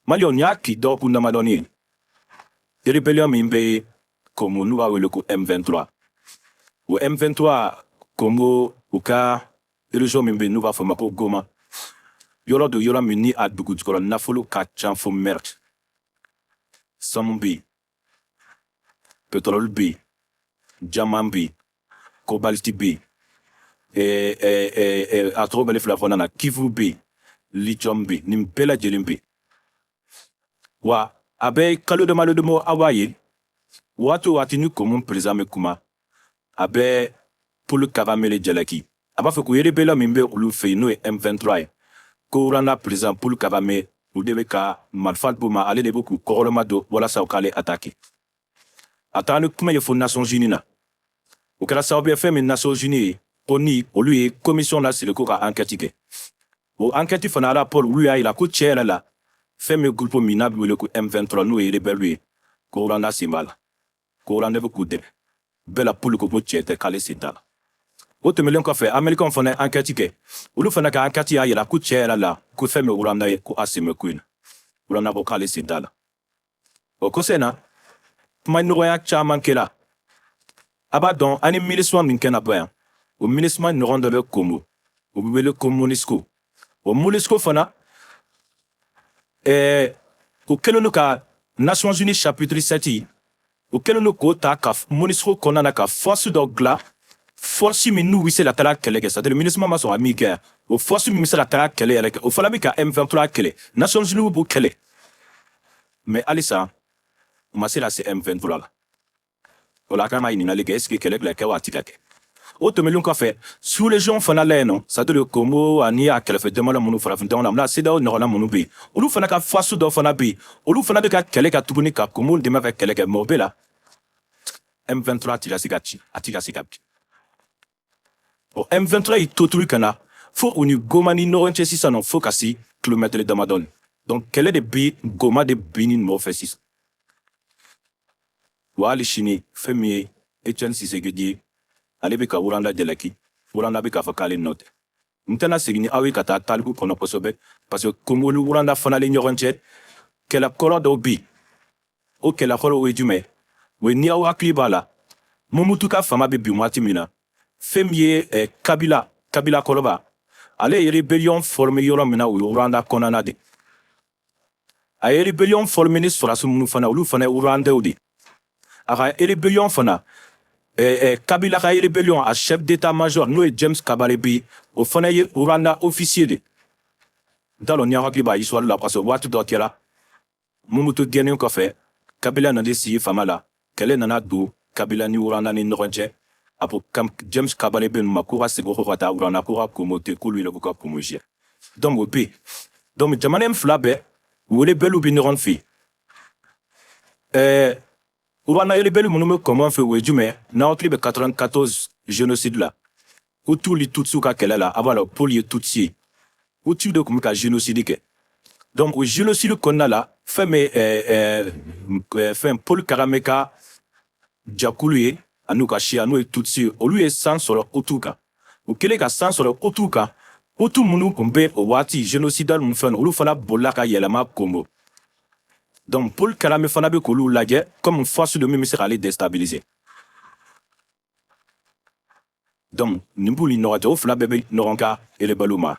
Maliyɛnw, nin y'a k'i dɔgɔkun damadɔni ye, rébellion min bɛ Congo, n'u b'a wele ko M23, o M23, Congo u ka région min bɛ yen n'u b'a fɔ ma ko Goma, yɔrɔ don, yɔrɔ min ni a dugu jukɔrɔ nafolo ka ca fo merde. Sanu bɛ yen, pétrole bɛ yen, diamant bɛ yen, cobalt bɛ yen, a tɔgɔ bɛ ne fila fɔ na, cuivre bɛ yen, lithium bɛ yen, nin bɛɛ lajɛlen bɛ yen. Wa a bɛ kalo damadɔ dama, aw b'a ye, waati o waati ni Congo président bɛ kuma, a bɛ Paul Kagame le jalaki. A b'a fɔ ko rebelle min bɛ olu fɛ yen, n'o ye M23 ye, ko Rwanda président Paul Kagame, o de bɛ ka marifa d'u ma, ale de bɛ k'u kɔkɔrɔma don walasa u k'ale attaquer. A taara ni kuma ye fo Nations Unies na. O kɛra sababu ye, fɛn min Nations Unies ye ko ni olu ye commission lasigi ko ka enquête kɛ. O enquête fana rapport, olu y'a yira ko tiɲɛ yɛrɛ la, fɛn min groupe min n'a bɛ wele ko M23, n'o ye rebelle ye, ko Rwanda sen b'a la, ko Rwanda bɛ k'u dɛmɛ bɛɛ la. Paul ko tiɲɛ tɛ, k'ale sen t'a la. O tɛmɛnen kɔfɛ, Américain fana ye enquête kɛ. Olu fana ka enquête y'a yira ko tiɲɛ yɛrɛ la, ko fɛn min Rwanda ye, ko a sen bɛ ko in na. Rwanda ko k'ale sen t'a la. O kɔsɛ na, kuma ɲɔgɔnya caman kɛra. A b'a dɔn, an ni MINUSMA min kɛna bɔ yan, o MINUSMA ɲɔgɔn dɔ bɛ Congo, o bɛ wele ko MONUSCO. O MONUSCO fana, o kɛlen don ka Nations Unies chapitre 7, o kɛlen don k'o ta ka MONUSCO kɔnɔna na ka force dɔ dilan, force min n'u bɛ se ka taga kɛlɛ kɛ, c'est à dire MINUSMA ma sɔn ka min kɛ. O force min bɛ se ka taga kɛlɛ yɛrɛ kɛ, o fana bɛ ka M23 kɛlɛ. Nations Unies b'o kɛlɛ, mais halisa u ma se ka se M23 la. O la, a kan ka ɲininkali kɛ: est ce que kɛlɛ bɛ kɛ wa a ti ka kɛ? O tɛmɛnen kɔfɛ, sous région fana la yen nɔ, c'est à dire Congo ani a kɛrɛfɛ jamana minnu, farafin jamana na, CEDEAO ɲɔgɔnna minnu bɛ yen, olu fana ka force dɔ fana bɛ yen, olu fana bɛ ka kɛlɛ kɛ tuguni ka Congo dɛmɛ ka kɛlɛ kɛ. Mais o bɛ la, M23 ti ka se ka ci, a ti ka se ka bi. O M23 y'i to turu ka na fo u ni Goma ni ɲɔgɔn cɛ sisan nɔ, fo ka se kilomɛtiri damadɔni. Donc kɛlɛ de bi Goma de bi ni nɔfɛ sisan. Wa hali sini, fɛn min ye Etienne Tshisekedi ye, ale bɛ ka Rwanda jalaki. Rwanda bɛ k'a fɔ k'ale nɔ tɛ. N tɛna segin ni aw ye ka taa tariku kɔnɔ kosɛbɛ, parce que Congo ni Rwanda fana ni ɲɔgɔn cɛ, kɛlɛkɔrɔ dɔw bɛ yen. O kɛlɛkɔrɔ o ye jumɛn o ye? Ni aw hakili b'a la, Mobutu ka fanga bɛ bin waati min na, fɛn min ye Kabila kɔrɔba, ale ye rébellion formé yɔrɔ min na, o ye Rwanda kɔnɔna de. A ye rébellion formé ni sɔrɔdasi minnu fana, olu fana ye Rwandais de. A ka rébellion fana, Kabila ka rébellion, a chef d'état-major, n'o ye James Kabarebe, o fana ye Rwanda officier de. N t'a dɔn ni aw hakili b'a histoire la, parce que waati dɔ kɛra, Mobutu gɛnnen kɔfɛ, Kabila nana sigi fanga la, kɛlɛ nana don Kabila ni Rwanda ni ɲɔgɔn cɛ. A ko James Kabarebe ma k'u ka segin kɔ ka taa Rwanda, k'u ka Congo to yen, k'olu yɛrɛ k'u ka Congo gérer. Donc o bɛ yen. Donc jamana in fila bɛɛ, u rebelle bɛ ɲɔgɔn fɛ yen. Rwanda rebelle minnu bɛ Congo fɛ, o ye jumɛn? N'aw hakili bɛ 94 génocide la, Hutu ni Tutsi ka kɛlɛ la, a b'a dɔn Paul ye Tutsi ye, Hutu de tun bɛ ka génocide kɛ. Donc o génocide kɔnɔna la, fɛn min fɛn Paul Kagame ka jakulu ye an'u ka siya, n'o ye Tutsi ye, olu ye san sɔrɔ Hutu kan. U kɛlen ka san sɔrɔ Hutu kan, Hutu minnu tun bɛ o waati génocidaire ninnu fɛn, olu fana bolila ka yɛlɛma Congo. Donc Paul Kagame fana bɛ k'olu lajɛ comme force de min bɛ se k'ale déstabiliser. Donc nin b'u ni ɲɔgɔn cɛ, o fila bɛɛ bɛ ɲɔgɔn ka rebelle ma.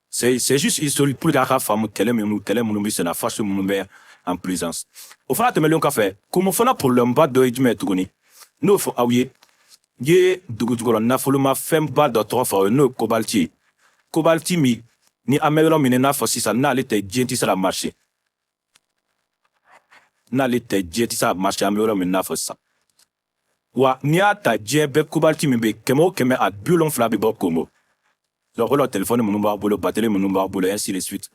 C'est juste historique pour k'a ka faamu kɛlɛ minnu bɛ senna, force minnu bɛ en présence. O fana tɛmɛnen kɔfɛ, Congo fana problème ba dɔ ye jumɛn ye tuguni? N'o fɔ aw ye, n ye dugujukɔrɔ nafolomafɛnba dɔ tɔgɔ fɔ aw ye, n'o ye cobalt ye. Cobalt min ni an bɛ yɔrɔ min n'a fɔ sisan, n'ale tɛ, diɲɛ tɛ se ka marcher. N'ale tɛ, diɲɛ tɛ se ka marcher, an bɛ yɔrɔ min n'a fɔ sisan. Wa n'i y'a ta, diɲɛ bɛɛ cobalt min bɛ yen, kɛmɛ o kɛmɛ, a 70 bɛ bɔ Congo. Donc o la, téléphone minnu b'a bolo, batterie minnu b'a bolo, ainsi de suite.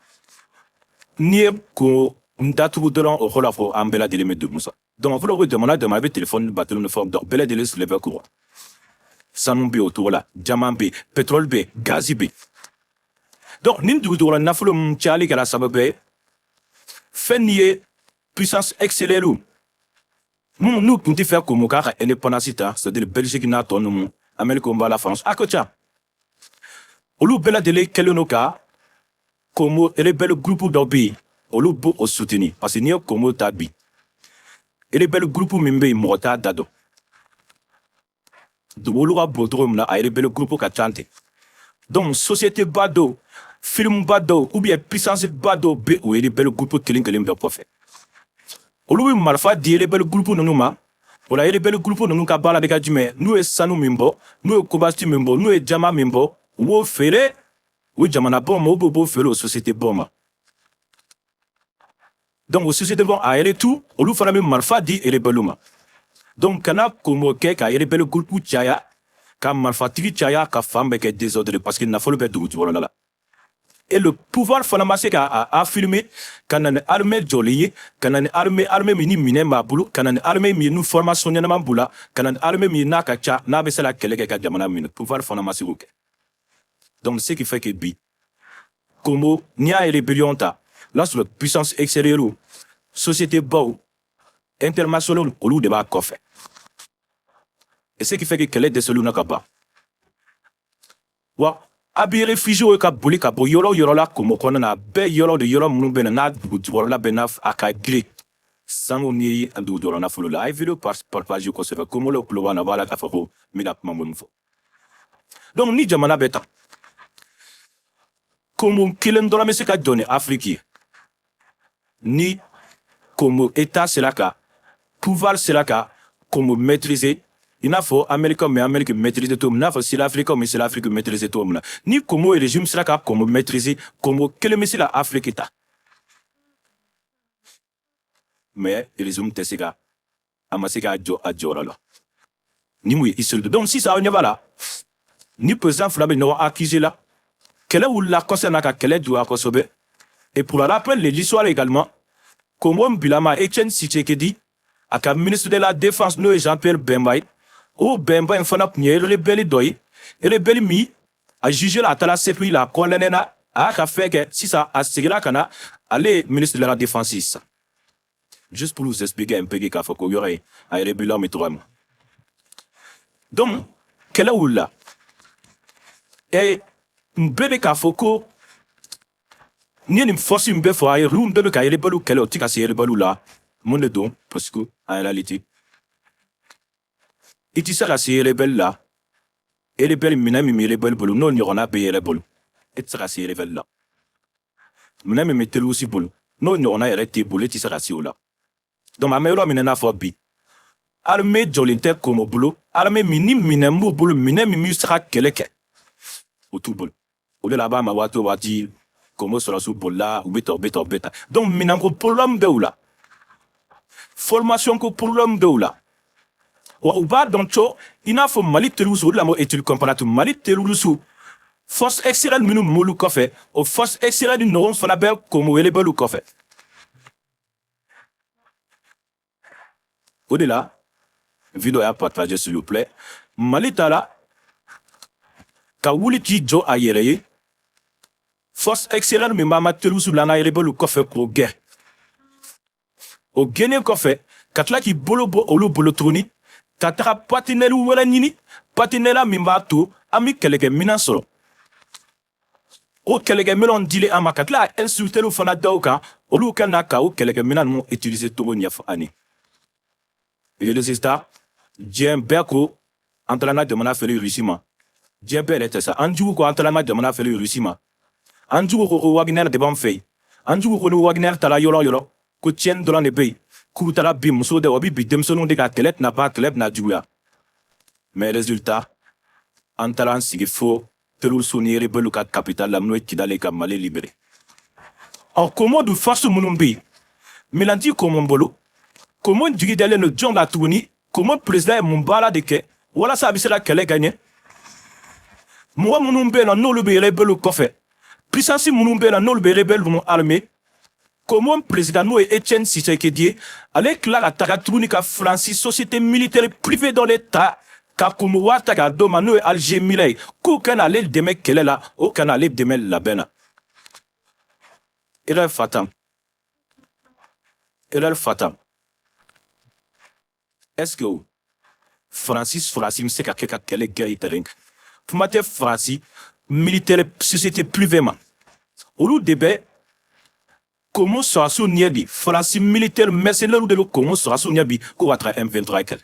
N'i ye ko n datugu dɔrɔn, o kɔrɔ fɔ an bɛɛ lajɛlen bɛ degun sa. Donc o fɔlɔ ko jamana jamana bɛ téléphone, batterie ni fɛnw, donc bɛɛ lajɛlen sigilen bɛ courant. Sanu bɛ yen o cogo la, diamant bɛ yen, pétrole bɛ yen, gazi bɛ yen. Donc nin dugujukɔrɔ nafolo min cayali kɛra sababu ye, fɛn nin ye puissance extérieure minnu n'u tun tɛ fɛ Congo k'a ka indépendance ta, c'est à dire Belgique n'a tɔ ninnu, Amérique b'a la, France, a ko ca, olu bɛɛ lajɛlen kɛlen don ka Congo rebelle groupe dɔ bɛ yen. Olu b'o o soutenir parce que n'i ye Congo ta bi, rebelle groupe min bɛ yen, mɔgɔ t'a da dɔn. Dugukolo ka bon cogo min na, a rebelle groupe ka ca ten. Donc société ba dɔw, firme ba dɔw ou bien puissance ba dɔw bɛ o rebelle groupe kelen kelen bɛɛ kɔfɛ. Olu bɛ marifa di rebelle groupe ninnu ma. O la, rebelle groupe ninnu ka baara bɛ kɛ jumɛn? N'u ye sanu min bɔ, n'u ye cobalt min bɔ, n'u ye diamant min bɔ, u b'o feere o jamana baw ma, ou bien u b'o feere o société baw ma. Donc o société baw, a retour, olu fana bɛ marifa di rebelle ma. Donc kana Congo kɛ ka rebelle groupe caya, ka marifatigi caya, ka fan bɛɛ kɛ désordre, parce que nafolo bɛ dugu jukɔrɔla la. Et le pouvoir fana ma se ka a affirmer ka na ni armée jɔlen ye, ka na ni armée min ni minɛn b'a bolo, ka na ni armée min ni formation ɲɛnama b'u la, ka na ni armée min n'a ka ca, n'a bɛ se ka kɛlɛ kɛ ka jamana minɛ. Pouvoir fana ma se k'o kɛ. Donc ce qui fait que bi Congo, n'i y'a rébellion ta n'a sɔrɔ puissance extérieure, société baw internationaux, olu de b'a kɔfɛ. Et ce qui fait que kɛlɛ dɛsɛliw na ka ban wa, a bɛ réfugiés ka boli ka bɔ yɔrɔ o yɔrɔ la Congo kɔnɔna na, a bɛɛ yɔrɔ de yɔrɔ minnu bɛ na n'a dugu jukɔrɔla bɛ n'a a ka girin sanu ni dugu jukɔrɔ nafolo la. A ye vidéo partage kosɛbɛ. Kongolo tulo b'a na, b'a la k'a fɔ ko n bɛna kuma minnu fɔ. Donc ni jamana bɛ ta, Congo kelen dɔrɔn bɛ se ka jɔ ni Afiriki ye. Ni Congo état sera ka pouvoir sera ka Congo maîtriser, i n'a fɔ Américain bɛ Amérique maîtriser cogo min, i n'a fɔ Sud Africain bɛ Sud Afrique maîtriser cogo min na, ni Congo régime sera ka Congo maîtriser, Congo kelen bɛ se ka Afrique ta. Mais régime tɛ se ka, a ma se k'a jɔ a jɔyɔrɔ la ni mun ye historique. Donc sisan, aw ɲɛ b'a la, ni président fila bɛ ɲɔgɔn accuser la, kɛlɛ wulila kɔsɛ na ka kɛlɛ juguya kosɛbɛ. Et pour rappel de l'histoire également, Congo bilama Etienne Tshisekedi, a ka ministre de la Défense, n'o ye Jean-Pierre Bemba ye, o Bemba in fana tun ye rebelle dɔ ye, rebelle min a jugé la, a taara CPI la, a condamné na, a y'a ka fɛn kɛ. Sisan a seginna ka na, ale ye ministre de la Défense sisan. Juste pour vous expliquer un peu k'a fɔ ko yɔrɔ ye a rébellion bɛ cogoya min. Donc kɛlɛ wulila ɛ, n bɛɛ bɛ k'a fɔ ko n'i ye nin force in bɛɛ fɔ, a ye olu bɛɛ bɛ ka rebelle kɛlɛ, o tɛ ka se rebelle la. Mun de don? Parce que en réalité, i tɛ se ka se rebelle la. Rebelle, minɛn min bɛ rebelle bolo, n'o ɲɔgɔnna bɛ yɛrɛ bolo, e tɛ se ka se rebelle la. Minɛn min bɛ terroriste bolo, n'o ɲɔgɔnna yɛrɛ t'e bolo, e tɛ se ka se o la. Donc an bɛ yɔrɔ min na, i n'a fɔ bi, armée jɔlen tɛ Congo bolo. Armée min ni minɛn b'u bolo, minɛn min bɛ se ka kɛlɛ kɛ, o t'u bolo. O de la a b'a ma waati o waati, Congo sɔrɔsiw bolila, u bɛ ta, u bɛ ta, u bɛ ta. Donc minɛnko problème bɛ u la, formation ko problème bɛ u la. Wa u b'a dɔn co i n'a fɔ Mali terroriste, o de la n ko étude comparative. Mali terroriste, force extérieure minnu m'olu kɔfɛ, o force extérieure ni ɲɔgɔn fana bɛ Congo rebelle kɔfɛ. O de la vidéo y'a partager, s'il vous plaît. Mali taara ka wuli k'i jɔ a yɛrɛ ye, force extérieure min b'an ka terroriste la, an ka rebelle kɔfɛ, k'o gɛn. O gɛnnen kɔfɛ, ka tila k'i bolo bɔ olu bolo tuguni, ka taga partenaire wɛrɛ ɲini, partenaire min b'a to an bɛ kɛlɛkɛminɛn sɔrɔ. O kɛlɛkɛminɛnw dilen an ma, ka tila ka instructeurs fana da o kan, olu ka na ka o kɛlɛkɛminɛn ninnu utiliser cogo ɲɛfɔ an ye. Et résultat, diɲɛ bɛɛ ko an taara an ka jamana feere Russie ma. Diɲɛ bɛɛ yɛrɛ tɛ sa, an jugu ko an taara an ka jamana feere Russie ma. An jugu ko ko Wagner de b'an fɛ yen. An jugu ko ni Wagner taara yɔrɔ o yɔrɔ, ko tiɲɛni dɔrɔn de bɛ yen, k'u taara bi muso de, o bɛ bi denmisɛnninw de ka kɛlɛ tɛna ban, kɛlɛ bɛna juguya. Mais résultat, an taara an sigi fo terroristes ni rebelles ka capitale la, n'o ye Kidali, ka Mali libéré. Ɔ, Congo dun, force minnu bɛ yen, minɛn ti Congo bolo. Congo jigi dalen don jɔn la tuguni? Congo président ye mun baara de kɛ walasa a bɛ se ka kɛlɛ gagner? Mɔgɔ minnu bɛ yen nɔ, n'olu bɛ rebelle kɔfɛ, puissance minnu bɛ yen nɔ, n'olu bɛ rebelle ninnu armé. Congo président, n'o ye Etienne Tshisekedi ye, ale tila ka taga tuguni ka Faransi société militaire privée dɔ de ta ka Congo wari ta k'a d'o ma, n'o ye Alger Mila ye, k'u ka n'ale dɛmɛ kɛlɛ la, o ka n'ale dɛmɛ labɛn na. Erreur fatale, erreur fatale. Est-ce que Faransi sɔrɔdasi bɛ se ka kɛ ka kɛlɛ kɛ terrain kan? Kuma tɛ Faransi militaire société privée ma. Olu de bɛ Kongo sɔrɔdasiw ɲɛ bi, Faransi militaire mercenaires de bɛ Kongo sɔrɔdasiw ɲɛ bi ko ka taga M23 kɛlɛ,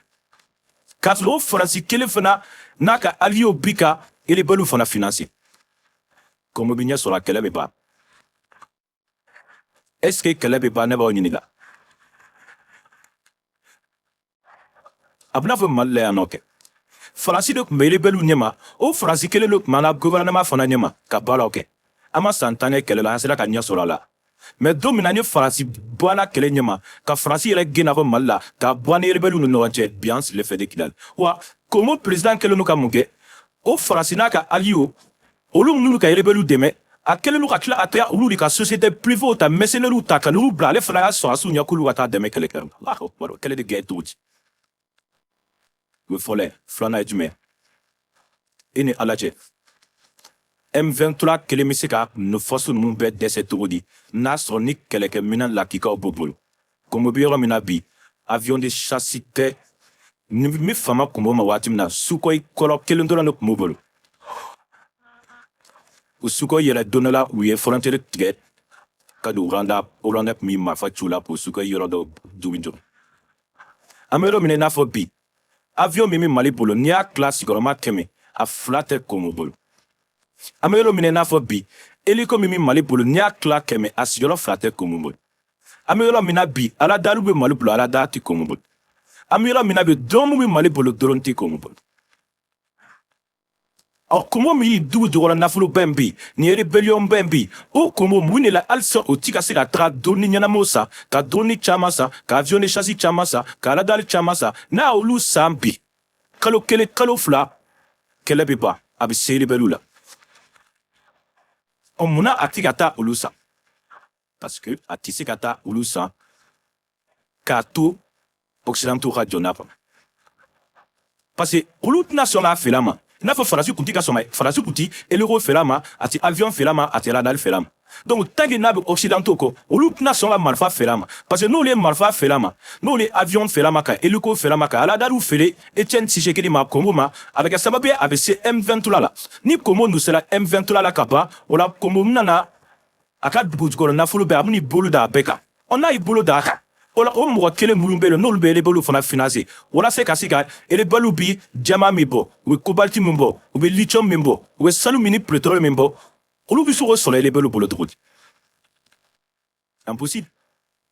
k'a sɔrɔ o Faransi kelen fana n'a ka alliés bi ka rebelles fana financer. Kongo bɛ ɲɛ sɔrɔ, a kɛlɛ bɛ ban? Est ce que kɛlɛ bɛ ban? Ne b'aw ɲininka. A bɛna fɔ Mali la yan nɔ kɛ, Faransi de tun bɛ rebelles ɲɛma, o Faransi kelen de tun b'an ka gouvernement fana ɲɛma ka baaraw kɛ. An ma san 10 kɛ kɛlɛ la, an sera ka ɲɛ sɔrɔ a la. Mais don min na ni Faransi bɔra kɛlɛ ɲɛma, ka Faransi yɛrɛ gɛn ka bɔ Mali la, ka bɔ an ni rebelles ni ɲɔgɔn cɛ, bi an sigilen fɛ de Kidali. Wa Kongo président kɛlen don ka mun kɛ? O Faransi n'a ka alliés, olu minnu ka rebelles dɛmɛ, a kɛlen don ka tila ka taga olu de ka société privée ta, mercenaires ta, ka n'olu bila ale fana y'a sɔrɔdasiw ɲɛ k'olu ka taa dɛmɛ kɛlɛ kɛ. Allahu akbar, kɛlɛ de gɛn cogo di? O ye fɔlɔ ye. Filanan ye jumɛn? E ni Ala cɛ, M23 kelen bɛ se ka nin force ninnu bɛɛ dɛsɛ cogo di, n'a sɔrɔ ni kɛlɛkɛminɛn lakikaw b'u bolo? Kongo bɛ yɔrɔ min na bi, avion de chasse tɛ. Ni mi fama kun b'o ma waati min na, Sukhoi kɔrɔ kelen dɔrɔn de tun b'u bolo. O Sukhoi yɛrɛ, don dɔ la, u ye frontière tigɛ ka don Rwanda. Rwanda tun bɛ marifa ci u la k'o Sukhoi yɔrɔ dɔw dugu jɔ. An bɛ yɔrɔ min na i n'a fɔ bi, avion min bɛ Mali bolo, n'i y'a tila sigiyɔrɔma 100, a fila tɛ Kongo bolo. An bɛ yɔrɔ min na i n'a fɔ bi, hélico min bɛ Mali bolo, n'i y'a tila 100, a sigiyɔrɔ fila tɛ Kongo bolo. An bɛ yɔrɔ min na bi, radar bɛ Mali bolo, radar tɛ Kongo bolo. An bɛ yɔrɔ min na bi, drone bɛ Mali bolo, drone tɛ Kongo bolo. Ɔ, Kongo min y'i dugu jukɔrɔ nafolo bɛɛ bi, nin ye rébellion bɛɛ bi, o Kongo, mun de la halisa o ti ka se ka taga drone ɲɛnamaw san, ka drone caman san, ka avion de chasse caman san, ka radar caman san? N'a y'olu san bi, kalo 1, kalo 2, kɛlɛ bɛ ban, a bɛ se rebelle la. Ɔ, munna a ti ka taa olu san? Parce que a ti se ka taa olu san k'a to occidentaux ka jɔ n'a kɔnɔ, parce que olu tɛna sɔn k'a feere a ma. I n'a fɔ Faransi kun ti ka sɔn, Faransi kun ti hélico feere a ma, a ti avion feere a ma, a ti radar feere a ma. Donc tant que n'a bɛ occidentaux kɔ, olu tɛna sɔn ka marifa feere a ma, parce que n'olu ye marifa feere a ma, n'olu ye avion feere a ma, ka hélico feere a ma, ka radar feere Etienne Tshisekedi ma, Kongo ma, a bɛ kɛ sababu ye a bɛ se M23 la. Ni Kongo dun sera M23 la ka ban, o la Kongo bɛna a ka dugujukɔrɔ nafolo bɛɛ, a bɛn'i bolo da a bɛɛ kan. Ɔ, n'a y'i bolo da a kan, o la o mɔgɔ kelen minnu bɛ yen, n'olu bɛ rebelle fana financer walasa ka se ka rebelle bi diamant min bɔ, u bɛ cobalt min bɔ, u bɛ lithium min bɔ, u bɛ sanu min ni pétrole min bɔ, olu bɛ se k'o sɔrɔ rebelle bolo cogo di? Impossible.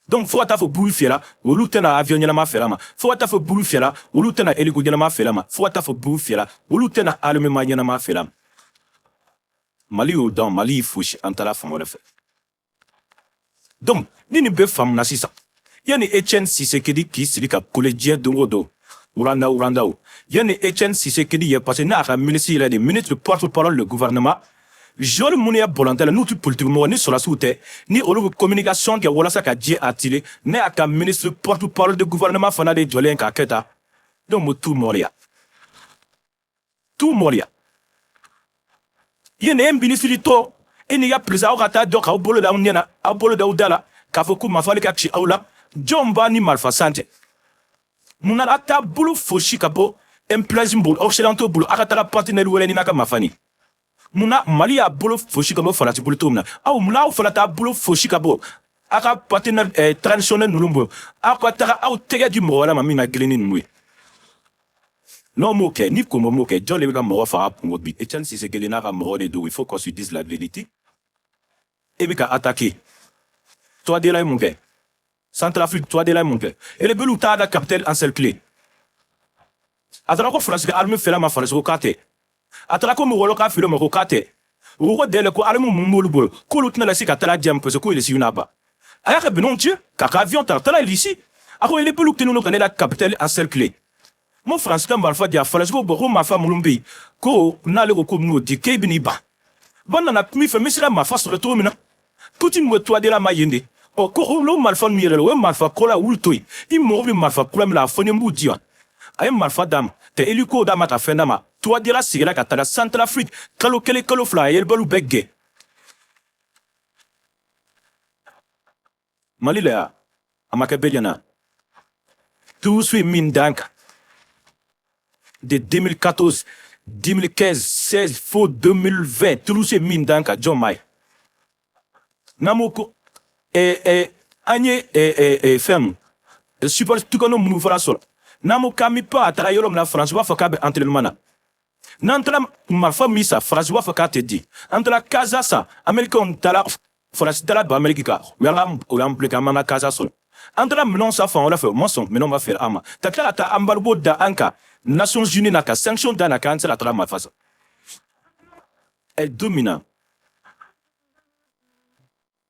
Donc fo ka taa fɔ buru fiyɛra, olu tɛna avion ɲɛnama feere a ma. Fo ka taa fɔ buru fiyɛra, olu tɛna hélico ɲɛnama feere a ma. Fo ka taa fɔ buru fiyɛra, olu tɛna armement ɲɛnama feere a ma. Mali y'o dɔn, Mali y'i fosi, an taara fan wɛrɛ fɛ. Donc ni nin bɛɛ faamuna sisan, yanni Etienne Tshisekedi k'i sigi ka kole diɲɛ don o don Rwanda, Rwanda o, yanni Etienne Tshisekedi ye, parce que n'a ka ministre yɛrɛ de, ministre porte-parole le gouvernement, joueur minnu ye bɔlɔntɛ la, n'u tɛ politique mɔgɔ ni sɔrɔdasiw tɛ, ni olu bɛ communication kɛ walasa ka diɲɛ attirer, ne y'a ka ministre porte-parole de gouvernement fana de jɔlen k'a kɛ tan. Donc mo tu mɔriya, tu mɔriya ye nin ye. Ministre tɔ, e n'i ka président, aw ka taa dɔ k'aw bolo da aw ɲɛ na, aw bolo da aw da la k'a fɔ ko marifa ka ci aw la. Jɔn b'a ni marifa san cɛ? Mun na a t'a bolo fosi ka bɔ impérialisme bolo, occidentaux bolo, a ka taga partenaire wɛrɛ ɲini a ka marifa ni? Mun na Mali y'a bolo fosi ka bɔ Faransi bolo cogo min na, aw, mun na aw fana t'a bolo fosi ka bɔ a ka partenaire traditionnel ninnu bolo, aw ka taga aw tɛgɛ di mɔgɔ wɛrɛ ma min ka girin ni ninnu ye? N'aw m'o kɛ, ni Kongo m'o kɛ, jɔn de bɛ ka mɔgɔ faga Kongo bi? Etienne Tshisekedi n'a ka mɔgɔ de don. Il faut qu'on se dise la vérité. E bɛ ka attaquer Touadéra ye mun kɛ? Centrafrique, Touadéra ye mun kɛ? Rebelle t'a ka capitale encerclé. A taara ko Faransi ka armée feere ma, Faransi ko k'a tɛ. A taara ko mɔgɔ wɛrɛ k'a feere ma, ko k'a tɛ. U ko dɛlɛ ko armée mun b'olu bolo, k'olu tɛna se ka taara diya, parce que ko Russie n'a ban. A y'a ka bɛnɛw ci k'a ka avion ta, a taara Russie. A ko rebelle kɛlen don ka ne la capitale encerclé. Mo Faransi ka marifa di yan. Faransi ko bɔn, ko marifa minnu bɛ yen, ko n'ale ko ko n'o di, k'e bɛ n'i ban. Bon, nana min fɛ, n bɛ se ka marifa sɔrɔ cogo min na, Poutine bɛ Touadéra ma yen de. Ɔ, ko olu marifa ninnu yɛrɛ la, o ye marifa kɔrɔ ye, olu to yen. I mago bɛ marifa kura min na, a fɔ ne, n b'u di yan. A ye marifa d'a ma, tɛ hélico d'a ma, ka fɛn d'a ma. Touadéra sigira ka taga Centrafrique, kalo 1, kalo 2, a ye rebelle bɛɛ gɛn. Mali la yan, a ma kɛ bɛɛ ɲɛna. Tuusu ye min d'an kan de 2014, 2015, 16 fo 2020, tuusu ye min d'an kan, jɔn m'a ye? N'an m'o ko An ye fɛn Super Tucano minnu fana sɔrɔ, n'an ko k'an bɛ pan a taga yɔrɔ min na, Faransi b'a fɔ k'a bɛ entraînement na. N'an taara marifa min san, Faransi b'a fɔ k'a tɛ di. An taara CASA san, Américains taara, Faransi taara don Amérique kan, u y'an bloqué, an m'an ka CASA sɔrɔ. An taara minɛnw san fan wɛrɛ fɛ, u ma sɔn minɛnw ma feere an ma, ka tila ka taa embargo da an kan Nations Unies na, ka sanction da na k'an tɛ se ka taga marifa san. Don min na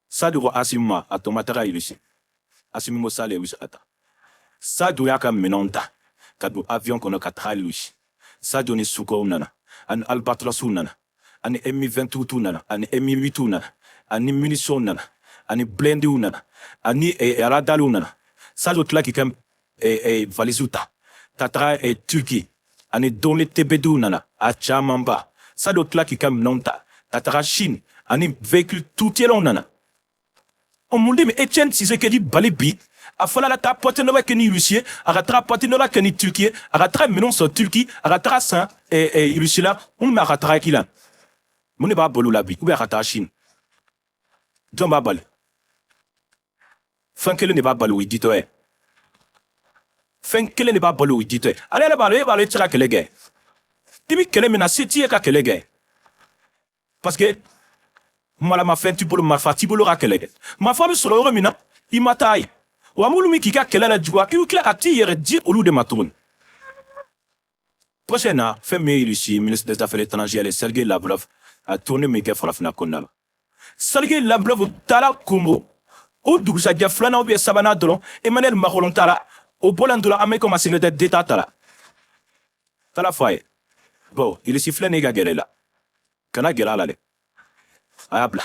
Sadio ko Asimi ma, a tɔ ma taga Russie, Asimi ko sale bɛ se ka taa. Sadio y'a ka minɛnw ta ka don avion kɔnɔ ka taga Russie. Sadio ni Sukhoiw nana, ani Albatrosw nana, ani Mi-28 nana, ani Mi-8 nana, ani munitions nana, ani blindéw nana, ani radarw nana. Sadio tila k'i ka valise ta ka taga Turquie, ani drone TB2 nana, a camanba. Sadio tila k'i ka minɛnw ta ka taga Chine, ani véhicule tout-terrain nana. O mun de bɛ Etienne Tshisekedi bali bi a fɔla ka taa partenariat kɛ ni Russie ye, a ka taga partenariat kɛ ni Turquie ye, a ka taga minɛnw sɔrɔ Turquie, a ka taga san Russie la? Mun bɛ a ka taga k'i la? Mun de b'a bali o la bi? Ou bien a ka taa Chine? Jɔn b'a bali? Fɛn kelen de b'a bali, o ye ditɔ ye. Fɛn kelen de b'a bali, o ye ditɔ ye. Ale yɛrɛ b'a dɔn, e b'a dɔn, e tɛ se ka kɛlɛ kɛ. I bɛ kɛlɛ min na, se t'i ye ka kɛlɛ kɛ, parce que maramafɛn t'i bolo, marifa t'i bolo ka kɛlɛ kɛ. Marifa bɛ sɔrɔ yɔrɔ min na, i ma taa ye wa. Minnu bɛ k'i ka kɛlɛ la juguya, k'i bɛ tila ka t'i yɛrɛ di olu de ma tuguni. Prochain na, fɛn min ye Russie ministre des Affaires étrangères Sergei Lavrov a tournée min kɛ farafinna kɔnɔna la, Sergei Lavrov taara Congo, o dugusajɛ filanan ou bien sabanan dɔrɔn, Emmanuel Macron taara. O bɔlen dɔrɔn, Amérique ma secrétaire d'État taara fɔ a ye: bon, Russie filɛ nin ye ka gɛrɛ i la, kana gɛrɛ a la dɛ, a y'a bila.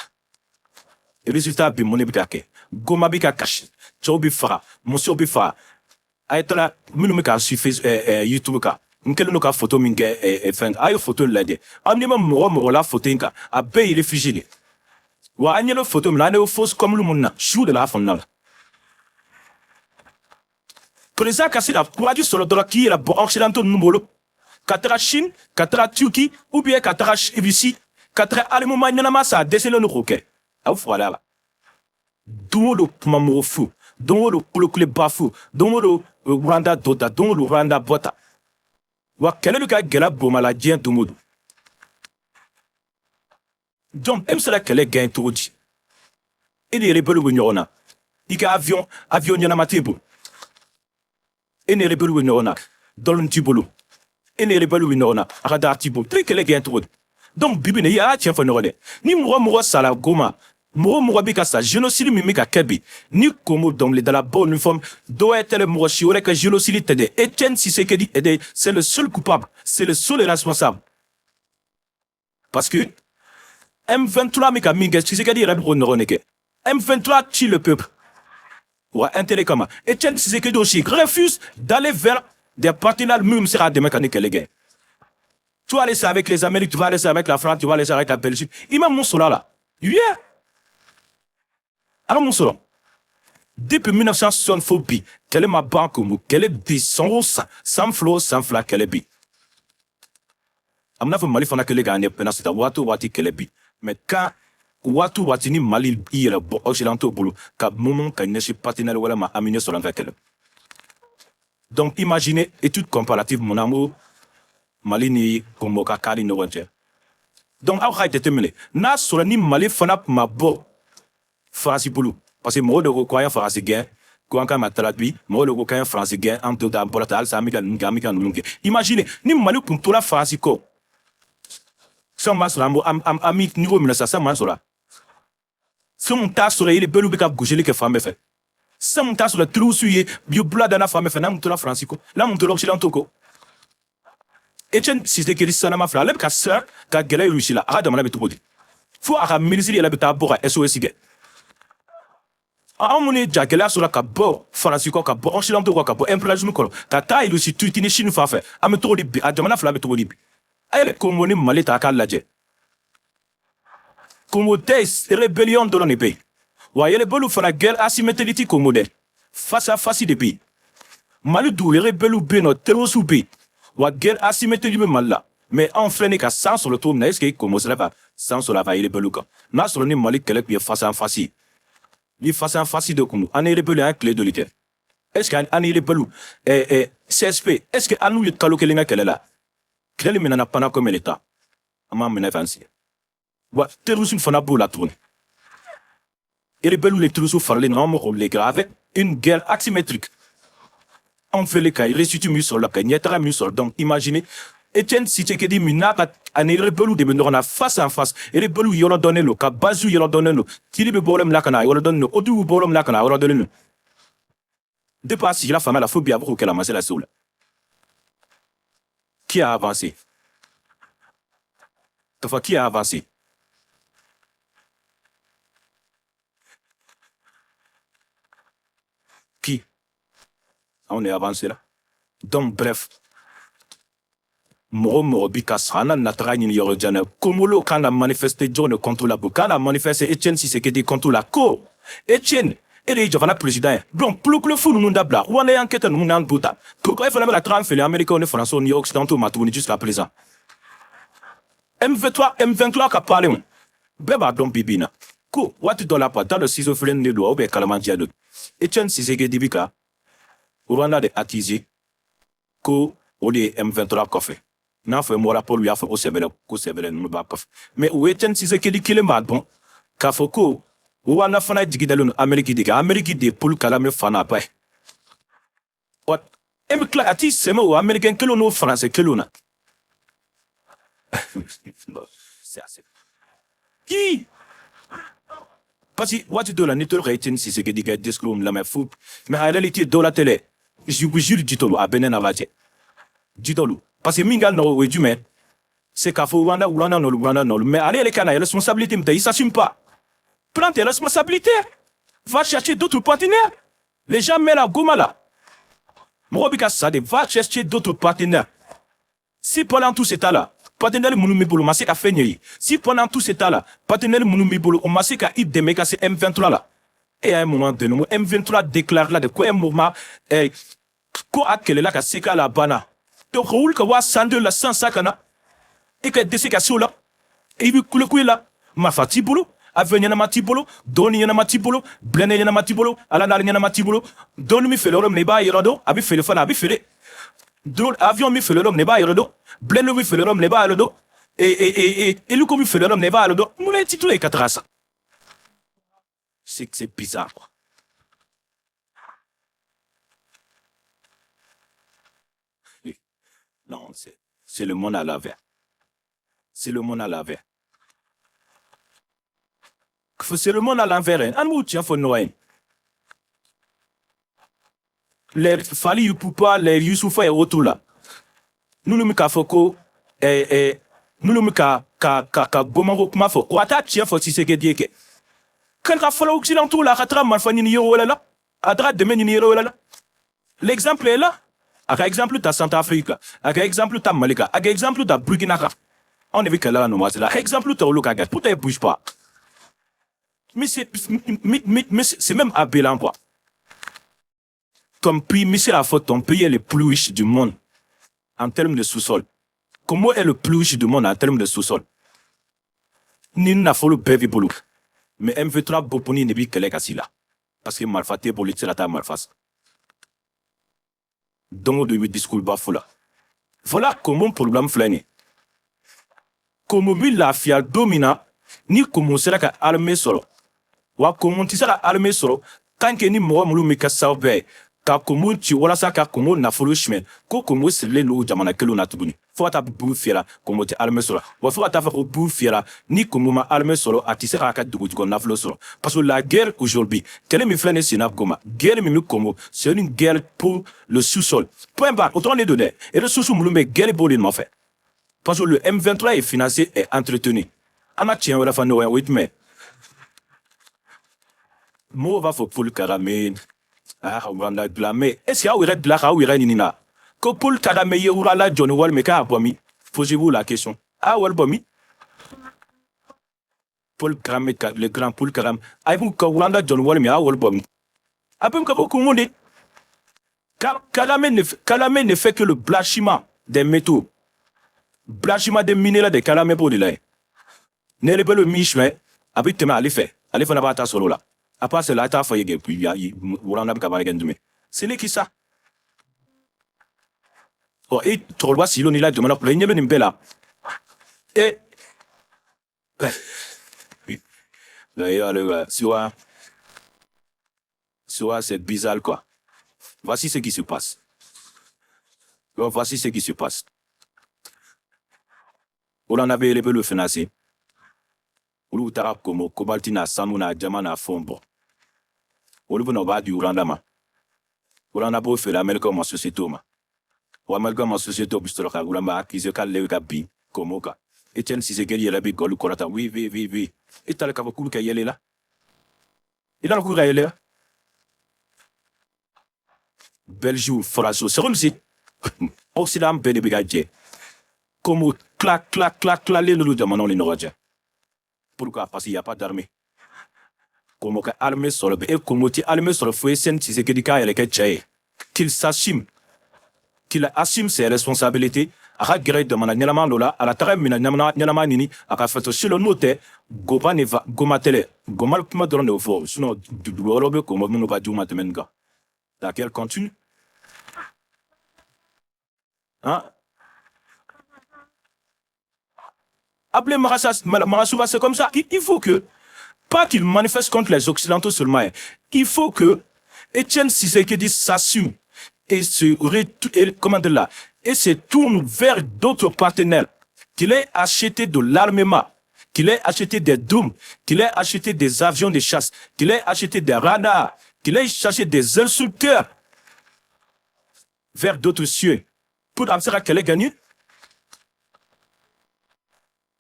Résultat bi, mun de bɛ ka kɛ? Goma bɛ ka kasi, cɛw bɛ faga, musow bɛ faga. A ye taara minnu bɛ k'a suivre YouTube kan, n kɛlen don ka photo min kɛ fɛn, a ye photo lajɛ. Aw ɲɛ bɛ mɔgɔ mɔgɔ la photo in kan, a bɛɛ ye réfugié de. Wa an ɲɛ bɛ photo min na, an bɛ fosse commune mun na, su de la kɔnɔna la. Président ka se ka courage sɔrɔ dɔrɔn k'i yɛrɛ bɔ occidentaux ninnu bolo, ka taga Chine, ka taga Turquie ou bien ka taga Russie, ka taga armement ɲɛnama san, a dɛsɛlen don k'o kɛ. A bɛ fugari a la. Don o don, kuma mɔgɔ fu, don o don, kolokoleba fu, don o don, Rwanda dɔ ta, don o don, Rwanda bɔ ta. Wa kɛlɛ bɛ ka gɛlɛya Goma la diɲɛ don o don. Donc e bɛ se ka kɛlɛ gagner cogo di? E ni rebelle bɛ ɲɔgɔn na, i ka avion ɲɛnama t'e bolo. E ni rebelle bɛ ɲɔgɔn na, drone t'i bolo. E ni rebelle bɛ ɲɔgɔn na, radar t'i bolo. E bɛ kɛlɛ gagner cogo di? Donc bibi in na, i y'a tiɲɛ fɔ ɲɔgɔn dɛ. Ni mɔgɔ mɔgɔ sara Goma, mɔgɔ mɔgɔ bɛ ka sa, génocide min bɛ ka kɛ bi ni Congo, dɔnkilidalabaw ni fɛn dɔw wɛrɛ tɛ dɛ, mɔgɔ si wɛrɛ ka génocide tɛ dɛ. Etienne Tshisekedi est c'est le seul coupable, c'est le seul responsable, parce que M23 bɛ ka min kɛ, Tshisekedi yɛrɛ bɛ k'o ɲɔgɔn de kɛ. M23 tue le peuple wa intérêt kama. Etienne Tshisekedi aussi refuse d'aller vers des partenaires minnu bɛ se k'a dɛmɛ ka ni kɛlɛ kɛ. Tu vas aller ça avec les Amériques, tu vas aller ça avec la France, tu vas aller ça avec la Belgique. I ma mun sɔrɔ a la? Yeah. A ma mun sɔrɔ? Depuis 1960 fo bi, kɛlɛ ma ban Congo. Kɛlɛ bi san o san, san 2 o san 2, kɛlɛ bi. A bɛna fɔ Mali fana kɛlen k'a indépendance ta, waati o waati kɛlɛ bi. Mais quand waati o waati ni Mali i yɛrɛ bɔ occidentaux bolo ka munumunu ka ɲɛsin partenaire wɛrɛ ma, an bɛ ɲɛ sɔrɔ an ka kɛlɛ. Donc imaginez étude comparative mun na, an ko Mali ni Congo ka kari ɲɔgɔn cɛ. Donc aw ka jateminɛ, n'a sɔrɔ ni Mali fana tun ma bɔ Faransi bolo, parce que mɔgɔw de ko k'an ye Faransi gɛn, ko an kan ka traduit, mɔgɔw de ko k'an ye Faransi gɛn, an to an bɔra ten, halisa an bɛ ka ninnu kɛ, an bɛ ka ninnu kɛ. Imaginez ni Mali tun tora Faransi kɔ, sisan b'a sɔrɔ an b'o an bɛ niveau min na sisan, sisan b'a sɔrɔ fɛn mun t'a sɔrɔ, rebelle bɛ ka gosili kɛ fan bɛɛ fɛ. Sisan mun t'a sɔrɔ, terroristes ye bi bila danna fan bɛɛ fɛ, n'an mun tora Faransi kɔ, n'an mun tora occidentaux kɔ. Etienne Tshisekedi sanama filɛ, ale bɛ ka siran ka gɛlɛ Russie la, a ka jamana bɛ cogo di? Fo a ka ministre yɛrɛ bɛ taa bɔ ka SOS kɛ. Anw minnu ye ja gɛlɛya sɔrɔ ka bɔ Faransi kɔ, ka bɔ occidentaux kɔ, ka bɔ impérialisme kɔrɔ, ka taa Russie, Turquie ni Chine fan fɛ, an bɛ cogo di bi? A jamana fila bɛ cogo di bi? A yɛrɛ Congo ni Mali ta k'a lajɛ. Congo tɛ, rébellion dɔrɔn de bɛ yen. Wa rebelle fana, guerre asymétrique ti Congo dɛ, face à face de bɛ yen. Mali dugu, rebelle bɛ yen nɔ, terroristes bɛ yen. Wa guerre asymétrique bɛ Mali la. Mais anw filɛ nin ka san sɔrɔ cogo min na, est ce que Congo sera ka san sɔrɔ a ka rebelle kan, n'a sɔrɔ ni Mali kɛlɛ tun ye face à face ye? Ni face en face de kun an ni rebelle an tile joli kɛ? Est ce que an ni rebelle CSP, est ce que an n'u ye kalo kelen kɛ kɛlɛ la? Kɛlɛ min nana pendant combien de temps? An m'a minɛ fan si. Wa terrorisme fana b'o la tuguni. Rebelle ni terrorisme faralen ɲɔgɔn mɔgɔw le kɛ avec une guerre asymétrique. Anw fɛlen ka réussite min sɔrɔ la, ka ɲɛtaga min sɔrɔ. Donc imaginez Etienne Tshisekedi min n'a ka ani rebelle de bɛ ɲɔgɔn na face en face. Rebelle yɔrɔ dɔnnen don, ka base yɔrɔ dɔnnen don, tiri bɛ bɔ yɔrɔ min na ka na, yɔrɔ dɔnnen don, odu bɛ bɔ yɔrɔ min na ka na, yɔrɔ dɔnnen don. Depuis a sigira fanga la fo bi, a bɛ k'o kɛlɛ, a ma se la se o la. Qui a avancé? Tafa, qui a avancé? Qui? On est avancé là. Donc bref, mɔgɔ mɔgɔ bi ka san na nataga ɲini yɔrɔ jan na, Komolo kan na manifester jɔn de contre la, kan na manifester Etienne Tshisekedi contre la. Ko Etienne, e de ye jamana président ye. Donc kulokolo fu ninnu dabila, Rwanda y'an kɛ tan, ninnu n'an du ta. Pourquoi e fana bɛna taga an feere Américains ni Français ni Occidentaux ma tuguni jusqu'à présent? M23, M23 ka parler, bɛɛ b'a dɔn bi bi in na ko waati dɔ la, quoi, t'a dɔn schizophrène de don ou bien kalamantiya don. Etienne Tshisekedi bi ka Rwanda de accuser ko o de ye M23 kɔfɛ. N'a fɔ mɔra Paul y'a fɔ ko sɛbɛrɛ ko sɛbɛrɛ ninnu b'a kɔfɛ, mais o Etienne Tshisekedi kelen b'a dɔn k'a fɔ ko Rwanda fana jigi dalen don Amérique de kan. Amérique de ye Paul Kagame fa n'a ba ye. Wa e bɛ tila ka t'i sɛmɛ o Américain kelenw n'o Français kelenw na. C'est assez qui, parce que waati dɔw la, n'i tora ka Etienne Tshisekedi ka discours lamɛn fo, mais en réalité dɔw la tɛ dɛ. Je vous jure, jitɔlu a bɛ ne n'a lajɛ jitɔlu, parce que min ka nɔgɔ, o ye jumɛn? C'est k'a fɔ Rwanda, Rwanda nɔ, Rwanda nɔ, mais ale yɛrɛ ka na responsabilité min ta, il s'assume pas. Prends tes responsabilités, va chercher d'autres partenaires. Les gens mettent la Goma là, mɔgɔ bɛ ka sa de. Va chercher d'autres partenaires. Si pendant tout ce temps là, partenaire minnu b'i bolo, o ma se ka fɛn ɲɛ ye, si pendant tout ce temps là, partenaire minnu b'i bolo, o ma se ka i dɛmɛ ka se M23 la, et à un moment donné, M23 déclare là de quoi un moment ko a kɛlɛla ka se k'a la banna. Donc ka wuli ka waa san la sisan sa, ka na i ka dɛsɛ ka se o la, i bɛ kulekule la, marifa t'i bolo, avion ɲɛnama t'i bolo, dɔɔni ɲɛnama t'i bolo, blindé ɲɛnama t'i bolo, ala n'ale ɲɛnama t'i bolo. Dɔɔni min feere yɔrɔ min na, i b'a yɔrɔ dɔn, a bɛ feere fana, a bɛ feere. Drone avion min feere yɔrɔ min na, i b'a yɔrɔ dɔn, blindé min feere yɔrɔ min na, i b'a yɔrɔ dɔn, et hélico min feere yɔrɔ min na, i b'a yɔrɔ dɔn. Mun na i ti to yen ka taga sa? C'est bizarre, quoi. Non, c'est le monde à l'envers. C'est le monde à l'envers. C'est le monde à l'envers. An b'u tiɲɛ fɔ ɲɔgɔn ye. Les Fally Ipupa, les Youssoupha et autres là, n'olu bɛ k'a fɔ ko n'olu bɛ ka Gomako kuma fɔ, o ka taa tiɲɛ fɔ Tshisekedi ye kɛ. Kan ka fɔlɔ occidentaux la, a ka taga marifa ɲini yɔrɔ wɛrɛ la, a taga dɛmɛ ɲini yɔrɔ wɛrɛ la. L'exemple est là. A ka exemple ta Centrafrique, a ka exemple ta Mali kan, a ka exemple ta Burkina kan. Anw de bɛ kɛlɛ la nin waati la. A ka exemple ta olu kan kɛ. Pourquoi il bouge pas? Mais c'est même aberrant, quoi. Ton pays, Michel a fait, ton pays est le plus riche du monde en termes de sous-sol. Comment est le plus riche du monde en termes de sous-sol? Ni nafolo bɛɛ b'i bolo. Mais M23 boponi de b'i kɛlɛ ka s'i la. Parce que marifa t'e bolo, i tɛ se ka taa marifa san. Don o don i bɛ discours ba fɔ la. Voilà comment problème filɛ nin ye. Komo bi lafiya don min na ni Komo sera ka armée sɔrɔ, wa Komo tɛ se ka armée sɔrɔ tant que ni mɔgɔ minnu bɛ kɛ sababu ye ka Komo ci walasa ka Komo nafolo suɲɛ, ko Komo sirilen don jamana kelenw na tuguni. Fo ka taa bu fiyɛra, Komo tɛ armée sɔrɔ. Wa fo ka taa fɔ ko bu fiyɛra, ni Komo ma armée sɔrɔ, a tɛ se k'a ka dugujukɔrɔ nafolo sɔrɔ. Parce que la guerre aujourd'hui, kɛlɛ min filɛ nin senna Goma, guerre min bɛ Komo, c'est une guerre pour le sous-sol, point barre. O dɔrɔn de don dɛ. Ressources minnu bɛ, guerre b'o de nɔfɛ, parce que le M23 est financé et entretenu. An ka tiɲɛ wɛrɛ fɔ ɲɔgɔn ye, o ye jumɛn? Mɔgɔw b'a fɔ Paul Kagame a y'a ka Rwanda dilan, mais est ce que aw yɛrɛ dilan k'aw yɛrɛ ɲininka ko Paul Kagame ye Rwanda jɔ ni wari min k'a bɔ min? Posez-vous la question. A wari bɔ min? Paul Kagame, le grand Paul Kagame, a ye ka Rwanda jɔ ni wari min, a wari bɔ min? A bɛ ka bɔ kun de. Kagame ne fait que le blanchiment des métaux, blanchiment des minéraux de. Kagame b'o de la ye. Ne rebelle min suɲɛ, a bɛ tɛmɛ ale fɛ, ale fana b'a ta sɔrɔ o la. À part cela, t'a fɔ ye Rwanda bɛ ka baara kɛ ni jumɛn? Ce n'est que ça. Ɔ, e cɛkɔrɔba sigilen n'i la jamana kɔnɔ, i ɲɛ bɛ nin bɛɛ la. E soit c'est bizarre, quoi. Voici ce qui se passe. Donc, voici ce qui se passe. Rwanda bɛ rebelle financer. Olu taara Komo, cobalt n'a sanu n'a jama n'a fɛnw bɔ. Olu bɛna, u b'a di Rwanda ma. Rwanda b'o feere Américain ma, société ma. Wa Américain ma société bɛ sɔrɔ ka Rwanda accuser k'ale bɛ ka bin Komo kan. Etienne Tshisekedi yɛrɛ bɛ gɔli kɔrɔta. Oui. E taara k'a fɔ k'u bɛ ka yɛlɛ la. I nana k'u ka yɛlɛ la. Belgique, France, c'est comme si Occident bɛɛ de bɛ ka jɛ. Comme tila tila tila tilalen don jamanaw ni ɲɔgɔn cɛ. Pourquoi? Parce qu'il n'y a pas d'armée. Komo ka armée sɔrɔ e Komo ti armée sɔrɔ fo Etienne Tshisekedi k'a yɛrɛ kɛ cɛ ye. Qu'il s'assume. Qu'il assume ses responsabilités. A ka gɛrɛ jamana ɲɛnama dɔ la, a ka taga minɛ ɲɛnama ɲini, a ka fɛtɔ. Sinon n'o tɛ, Goma ne va, Goma tɛ dɛ. Goma kuma dɔrɔn de bɛ fɔ. Sinon dugu wɛrɛw bɛ Komo minnu ka jugu ma tɛmɛ nin kan. La guerre continue. Hein? Appelez Magassouba, c'est comme ça. Il faut que, pas qu'il manifeste contre les Occidentaux seulement, hein. Il faut que Etienne Tshisekedi s'assume et, comment dire là, et se tourne vers d'autres partenaires, qu'il ait acheté de l'armement, qu'il ait acheté des drones, qu'il ait acheté des avions de chasse, qu'il ait acheté des radars, qu'il ait cherché des instructeurs vers d'autres cieux. Pour avoir qu'elle ait gagné.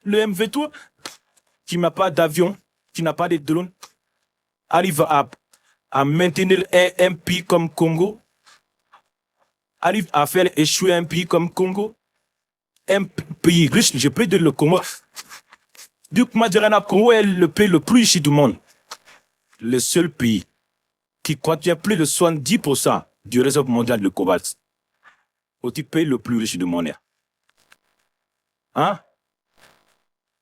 Le MV3, qui n'a pas d'avion, qui n'a pas de drone, arrive à maintenir un pays comme Congo, arrive à faire échouer un pays comme Congo, un pays riche, je peux dire le Congo. Du coup, Congo est le pays le plus riche du monde. Le seul pays qui contient plus de 70% du réserve mondial de cobalt. Au pays le plus riche du monde. Hein?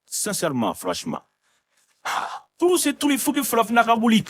Sincèrement, franchement. Tout c'est tout, il faut que farafinna ka wuli.